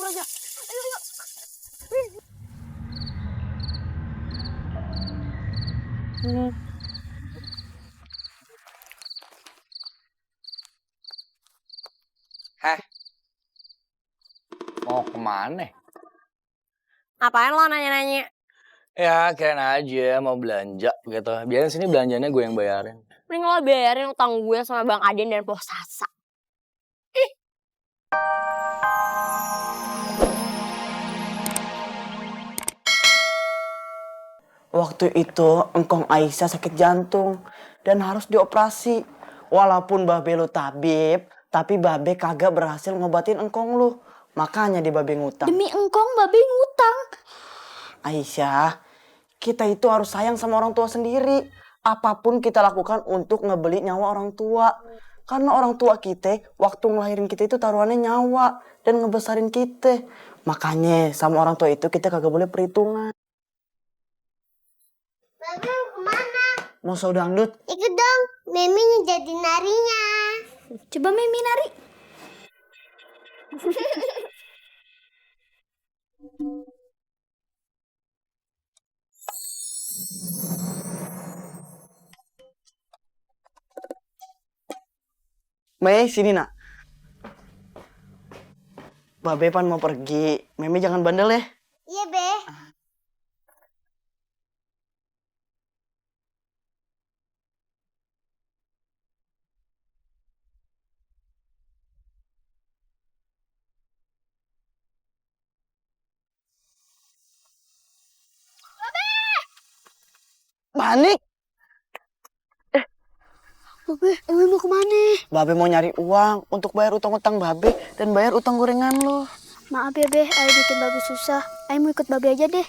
aja. Ayo, ayo. Heh, mau kemana? Ngapain lo nanya-nanya? Ya, kirain aja mau belanja gitu. Biarin sini belanjanya gue yang bayarin. Mending lo bayarin utang gue sama Bang Aden dan Pos Sasa. Waktu itu engkong Aisyah sakit jantung dan harus dioperasi. Walaupun babe lu tabib, tapi babe kagak berhasil ngobatin engkong lu. Makanya di babe ngutang. Demi engkong babe ngutang. Aisyah, kita itu harus sayang sama orang tua sendiri. Apapun kita lakukan untuk ngebeli nyawa orang tua. Karena orang tua kita, waktu ngelahirin kita itu taruhannya nyawa dan ngebesarin kita. Makanya sama orang tua itu kita kagak boleh perhitungan. Babe mau kemana? Mau saud dangdut? Ikut dong, Mimi jadi narinya. Coba Mimi nari. Mei, sini nak. Babe pan mau pergi. Memi jangan bandel ya. Iya, Be. Panik. Babe mau kemana? Babe mau nyari uang untuk bayar utang-utang babe dan bayar utang gorengan lo. Maaf ya Be, Ayo bikin babe susah. Ayo mau ikut babe aja deh.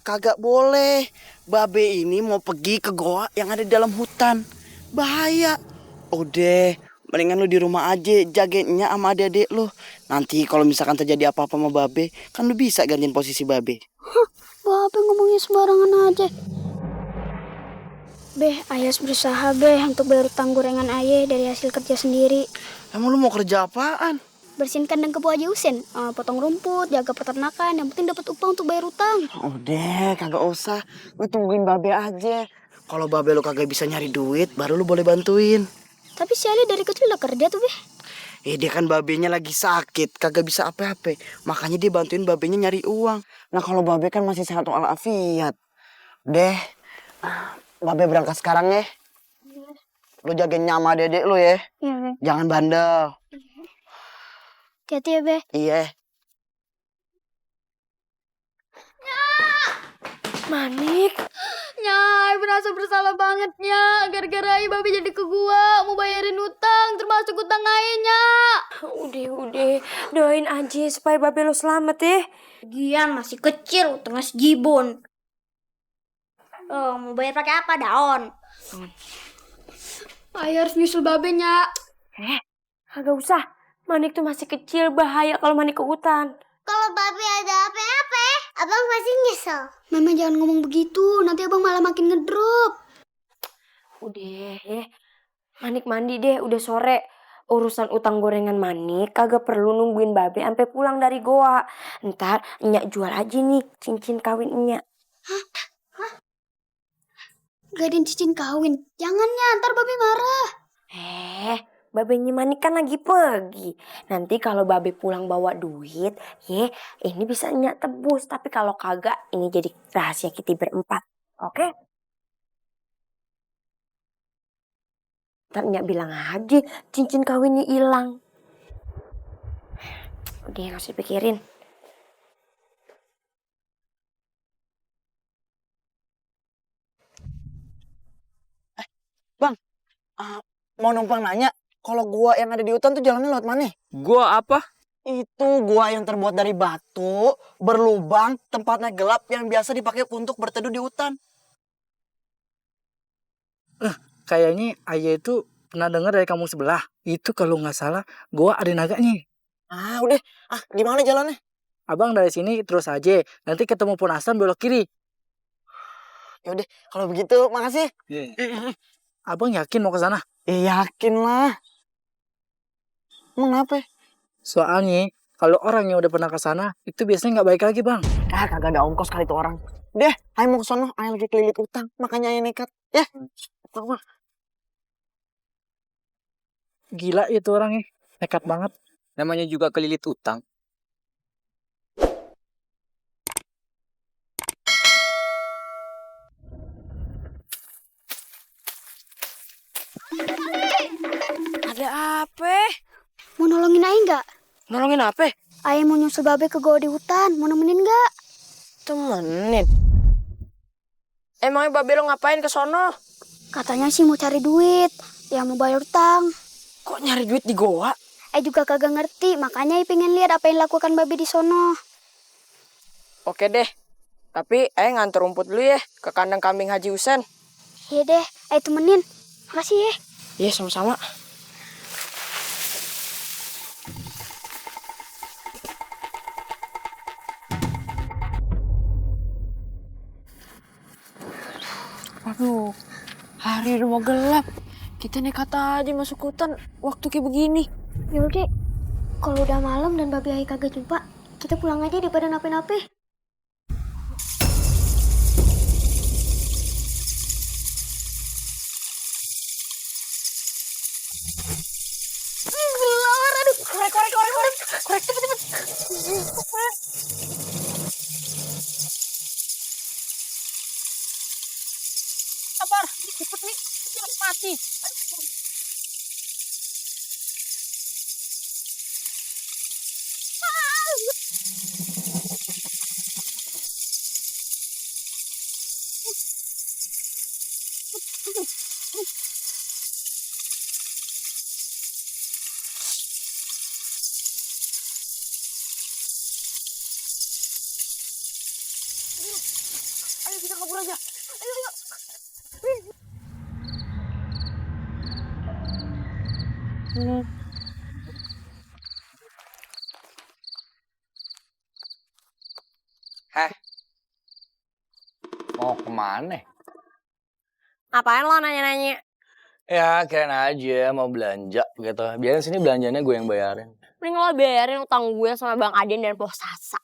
Kagak boleh. Babe ini mau pergi ke goa yang ada di dalam hutan. Bahaya. Udah, mendingan lu di rumah aja jagainnya sama adik-adik lu. Nanti kalau misalkan terjadi apa-apa sama babe, kan lu bisa gantiin posisi babe. Babe ngomongnya sembarangan aja. Be, Ayah harus berusaha Be untuk bayar utang gorengan Ayah dari hasil kerja sendiri. Emang lu mau kerja apaan? Bersihin kandang kebo aja Usen, potong rumput, jaga peternakan, yang penting dapat upah untuk bayar utang. Udah, kagak usah. Lu tungguin babe aja. Kalau babe lu kagak bisa nyari duit, baru lu boleh bantuin. Tapi si Ali dari kecil udah kerja tuh Be. Dia kan babenya lagi sakit, kagak bisa apa-apa. Makanya dia bantuin babenya nyari uang. Nah kalau babe kan masih sehat walafiat. Deh, babe berangkat sekarang ya. Lu jagain nyama dedek lu ya. Iya Be. Jangan bandel. Hati-hati ya Be. Iya. Manik. Nyai, berasa bersalah banget Nya. Gara-gara Ayah babe jadi ke gua, mau bayarin utang, termasuk utang Ayahnya. Udah. Doain aja supaya babe lo selamat ya. Gian masih kecil, utangnya sejibun. Mau bayar pakai apa? Daun. Ayah harus nyusul babe Nya. Kagak usah. Manik tuh masih kecil, bahaya kalau Manik ke hutan. Kalau babe ada apa-apa, abang pasti nyesel. Mama jangan ngomong begitu, nanti abang malah makin ngedrop. Udah ya. Manik mandi deh, udah sore. Urusan utang gorengan Manik kagak perlu nungguin babe sampai pulang dari goa. Ntar Nyak jual aja nih cincin kawin Nyak. Gadain cincin kawin. Jangannya, ntar babe marah. Babenya Manik kan lagi pergi. Nanti kalau babe pulang bawa duit, ini bisa Nyak tebus. Tapi kalau kagak, ini jadi rahasia kita berempat. Oke? Ntar Nyak bilang aja cincin kawinnya hilang. Udah gak usah pikirin. Bang, mau numpang nanya. Kalau gua yang ada di hutan tuh jalannya lewat mana? Gua apa? Itu gua yang terbuat dari batu, berlubang, tempatnya gelap yang biasa dipakai untuk berteduh di hutan. Kayaknya Ayah itu pernah dengar dari kamu sebelah. Itu kalau nggak salah, gua ada naganya. Udah. Gimana jalannya? Abang dari sini terus aja. Nanti ketemu pohon asam belok kiri. Ya udah, kalau begitu makasih. Abang yakin mau ke sana? Yakin lah. Emang kenapa? Soalnya kalau orang yang udah pernah ke sana itu biasanya nggak baik lagi, Bang. Ah, kagak ada ongkos kali tuh orang. Deh, ayo mau ke sono, ayo lagi kelilit utang, makanya ayo nekat. Ya, tau mah. Gila itu orangnya, nekat banget. Namanya juga kelilit utang. Ada apa? Mau nolongin Ai nggak? Nolongin apa? Ai mau nyusul Babe ke goa di hutan. Mau nemenin nggak? Temenin. Emangnya Babe lo ngapain ke sono? Katanya sih mau cari duit. Ya mau bayar utang. Kok nyari duit di goa? Ai juga kagak ngerti. Makanya Ai pengen lihat apa yang dilakukan Babe di sono. Oke deh. Tapi nganter rumput dulu ya ke kandang kambing Haji Husen. Iya deh, Ai temenin. Makasih ya. Iya, sama-sama. Aduh, hari udah mau gelap. Kita nekat aja masuk hutan waktu kayak begini. Yaudah, kalau udah malam dan Babe Ai kagak jumpa, kita pulang aja daripada nape-nape. Korek, cepet. Sabar, cepet nih, jangan mati. Ayo kita kabur aja. Ayo. Mau kemana? Apaan lo nanya-nanya? Ya, kirain aja mau belanja gitu. Biarin sini belanjanya gue yang bayarin. Mending lo bayarin utang gue sama Bang Aden dan Pos Sasa.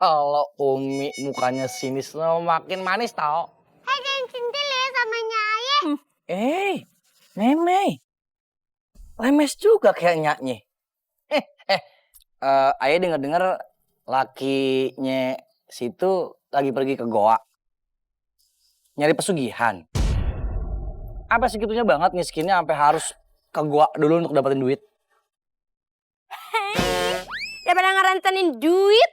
Kalau Umi mukanya sinis lo makin manis tau. Jangan centil ya sama Nyai. Meme. Lemes juga kayak nyaknya. Ayah denger-denger lakinya situ lagi pergi ke goa. Nyari pesugihan. Apa segitunya banget miskinnya sampai harus ke goa dulu untuk dapetin duit. Daripada ngerentenin duit.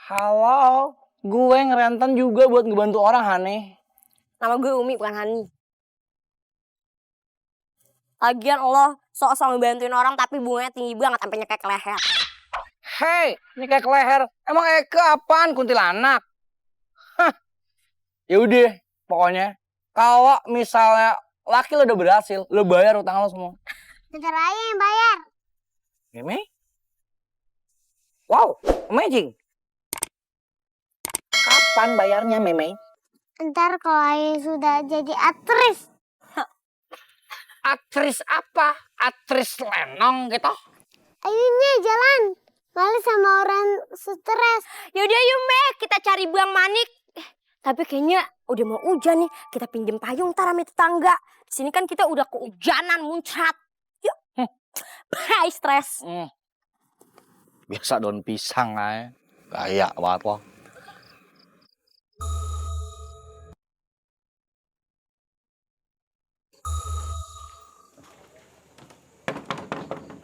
Halo, gue ngerenten juga buat ngebantu orang, Hane. Nama gue Umi bukan Hani. Lagian lo sok-sok ngebantuin orang tapi bunganya tinggi banget sampai nyekek leher. Hei, ini kayak leher. Emang Eka apaan kuntilanak? Hah. Ya udah, pokoknya kalau misalnya laki lo udah berhasil, lo bayar utang lo semua. Bentar aja yang bayar. Meme? Wow, amazing. Kapan bayarnya, Meme? Ntar kalau Ayah sudah jadi aktris. Aktris apa? Aktris lenong gitu? Ayunya jalan. Malah sama orang stres. Yaudah yuk Mek, kita cari Bang Manik. Tapi kayaknya udah mau hujan nih. Kita pinjem payung ntar sama tetangga. Di sini kan kita udah kehujanan muncrat. Yuk. Bye stres. Biasa daun pisang aja. Gaya banget lo.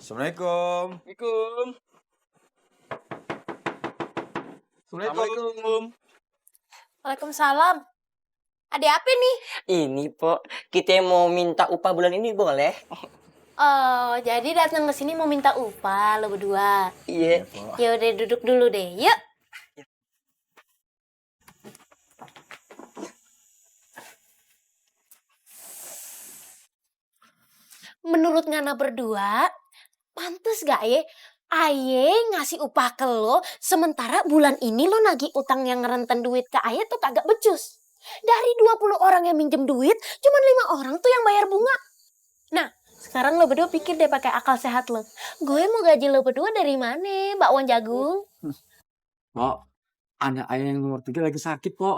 Assalamualaikum. Assalamualaikum. Waalaikumsalam. Ada apa nih? Ini, Pok. Kita mau minta upah bulan ini boleh? Oh, jadi datang ke sini mau minta upah lo berdua. Iya. Ya udah duduk dulu deh. Yuk. Menurut Ngana berdua, pantes gak ya Aye ngasih upah ke lo, sementara bulan ini lo nagih utang yang ngerenten duit ke Aye tuh kagak becus. Dari 20 orang yang minjem duit, cuma 5 orang tuh yang bayar bunga. Nah, Sekarang lo berdua pikir deh pakai akal sehat lo. Gue mau gaji lo berdua dari mana, bakwan jagung? Pok, anak ayah yang nomor 3 lagi sakit, Pok.